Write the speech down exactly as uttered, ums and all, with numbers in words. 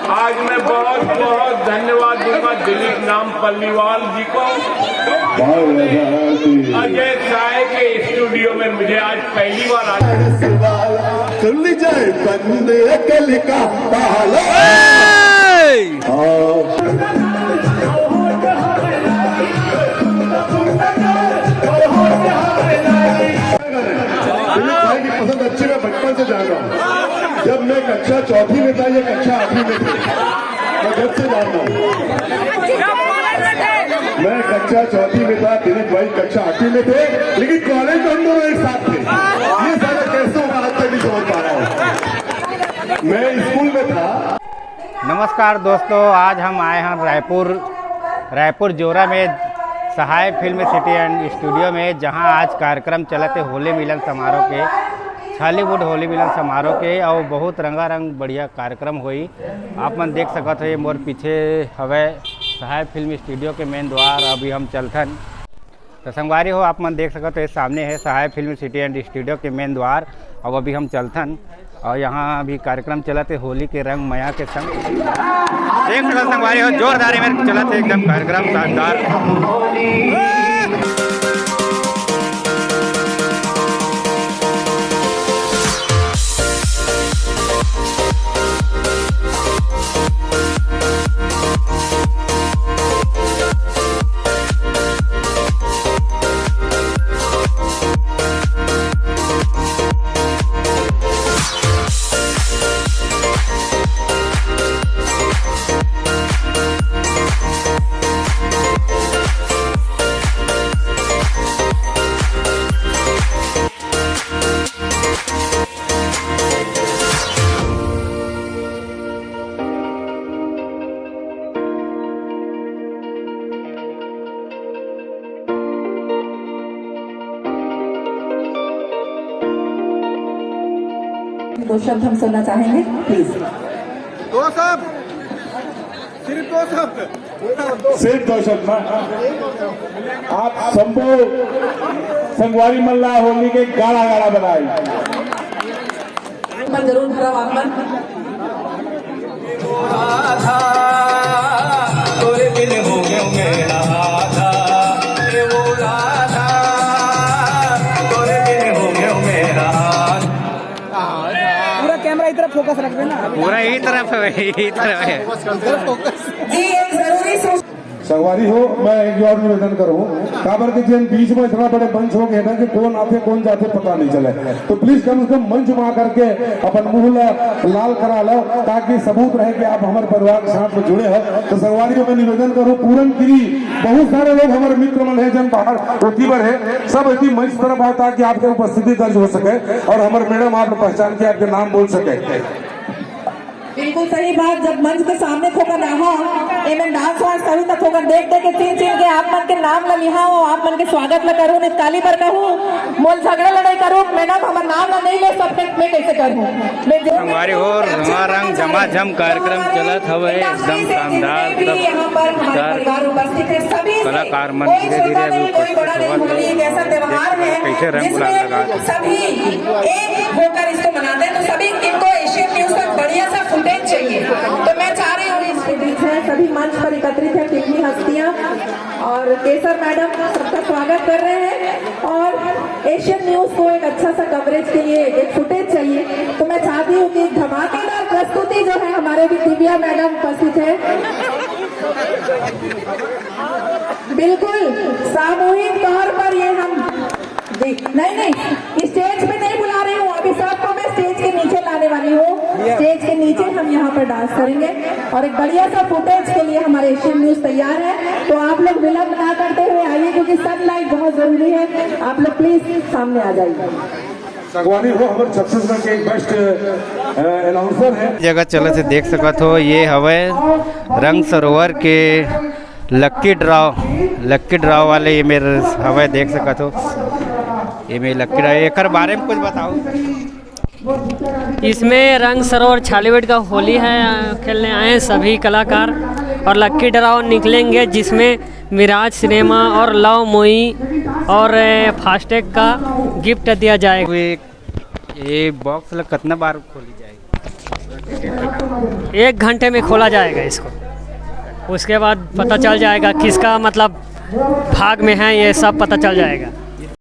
आज मैं बहुत बहुत धन्यवाद दूंगा दिलीप नाम पल्लीवाल जी को। अजय साय के स्टूडियो में मुझे आज पहली बार आज कर ली जाए बंद अकल का ताला। हाँ। दिलीप भाई की पसंद अच्छी, मैं बचपन से जान रहा हूँ। जब मैं कक्षा चौथी में था, ये कक्षा आठवीं में थे। मैं जब से जान रहा हूँ। मैं कक्षा चौथी में था, दिलीप भाई कक्षा आठवीं में थे, लेकिन कॉलेज में हम दोनों एक साथ थे। ये सारा कैसे होगा, आज तक नहीं समझ पा रहा हूँ। मैं स्कूल में था। नमस्कार दोस्तों, आज हम आए हैं रायपुर, रायपुर जोरा में सहाय फिल्म सिटी एंड स्टूडियो में, जहां आज कार्यक्रम चलत हे होली मिलन समारोह के, छॉलीवुड होली मिलन समारोह के, और बहुत रंगारंग बढ़िया कार्यक्रम होई। आप मन देख सकत हो, ये मोर पीछे हवे सहाय फिल्म स्टूडियो के मेन द्वार। अभी हम चलथन तो संगवारी हो, आप मन देख सकत हो, ये सामने है सहाय फिल्म सिटी एंड स्टूडियो के मेन द्वार। अब अभी हम चलथन और यहाँ अभी कार्यक्रम चलत हे होली के रंग मया के संग। देख सकत संगवारी हो, जोरदार में चलत हे एकदम कार्यक्रम शानदार। दो शब्द हम सुनना चाहेंगे, प्लीज। दो शब्द, सिर्फ दो शब्द। सिर्फ दो शब्द ना। आप संभव संगवारी मन ला होली के गाड़ा गाड़ा बनाए। पर जरूर भरा वापस। राधा, तोरे बिन हो गयो मेरा राधा, ए वो राधा, तोरे बिन हो गयो मेरा राधा। पूरा कैमरा इधर फोकस रख देना। पूरा यही तरफ है, यही तरफ है। जी, एक जरूरी सूचना। संगवारी हो, मैं एक और निवेदन करूँ, काबर के जेन बीच में इतना बड़े मंच हो गए ना कि कौन आथे, कौन जाथे, पता नहीं चले। तो प्लीज कम से कम मंच में आकर के अपन मुंह ला लाल करा लो, ताकि सबूत रहे कि आप हमारे परिवार के साथ में जुड़े हो। तो संगवारी हो, मैं निवेदन करूँ, पूरन गिरी, बहुत सारे लोग हमारे मित्र मन है, जन बाहर ओती बर है, सब एती मंच तरफ आए ताकि आपके उपस्थिति दर्ज हो सके और हमारे मैडम आप पहचान के आपके नाम बोल सके। बिल्कुल सही बात, जब मंच के सामने थोकन आहा, एमन डांस वांस करू त थोकन देख देख के चिन चिन के आप मन के नाम ला लिहा हो, आप मन के स्वागत ला करू, नित काली बर कहू, मोल झगड़ा लड़ाई करू, मैडम हमर नाम ला नहीं ले, सब में कैसे करू? मैं जो संगवारी हो, रंगारंग झमाझम कार्यक्रम चलत हवे, एकदम शानदार, भी सब यहाँ पर हमारे स्टार परिवार उपस्थित है, सभी से कलाकार मन कोई धीरे धीरे छोटा अभी नहीं, कोई उपस्थित बड़ा नहीं, होवत होली एक ऐसा त्योहार है कैसे रंग गुलाल जिसमें लगा सभी एक होकर इसको मनाते हैं, तो सभी इनको एशियन न्यूज का बढ़िया सा फुटेज चाहिए। तो मैं चाह रही हूँ इस बीच है, सभी मंच पर एकत्रित है, कितनी हस्तियाँ और केसर मैडम सबका स्वागत कर रहे हैं और एशियन न्यूज को एक अच्छा सा कवरेज के लिए एक फुटेज चाहिए। तो मैं चाहती हूँ कि एक धमाकेदार प्रस्तुति जो है हमारे भी दिव्या मैडम उपस्थित है, बिल्कुल सामूहिक तौर पर ये हम जी, नहीं, नहीं, स्टेज पे नहीं बुला रही हूँ, अभी सबको मैं स्टेज के नीचे लाने वाली हूँ। स्टेज के नीचे हम यहाँ पर डांस करेंगे और एक बढ़िया सा फुटेज के लिए हमारे एशियन न्यूज तैयार है। तो आप लोग विलंब ना करते हुए आइए, क्योंकि सनलाइट बहुत जरूरी है। आप लोग प्लीज सामने आ जाइए। संगवारी हो, हमर छत्तीसगढ़ के एक बेस्ट अनाउंसर है। जगह चलत हे, देख सकत हो, ये हवे रंग सरोवर के लक्की ड्रॉ, लक्की ड्रॉ वाले ये मेर हवे, देख सकत हो, ये मेर लक्की ड्रॉ। एकर बारे में कुछ बताओ। इसमें रंग सरोवर छालीवुड का होली है, खेलने आए हैं सभी कलाकार और लक्की ड्रॉ निकलेंगे, जिसमें मिराज सिनेमा और लव मोई और, ए, फास्टैग का गिफ्ट दिया जाएगा। ये, ये बॉक्स ला कितना बार खोली जाएगी? एक घंटे में खोला जाएगा इसको। उसके बाद पता चल जाएगा किसका, मतलब, भाग में है, ये सब पता चल जाएगा।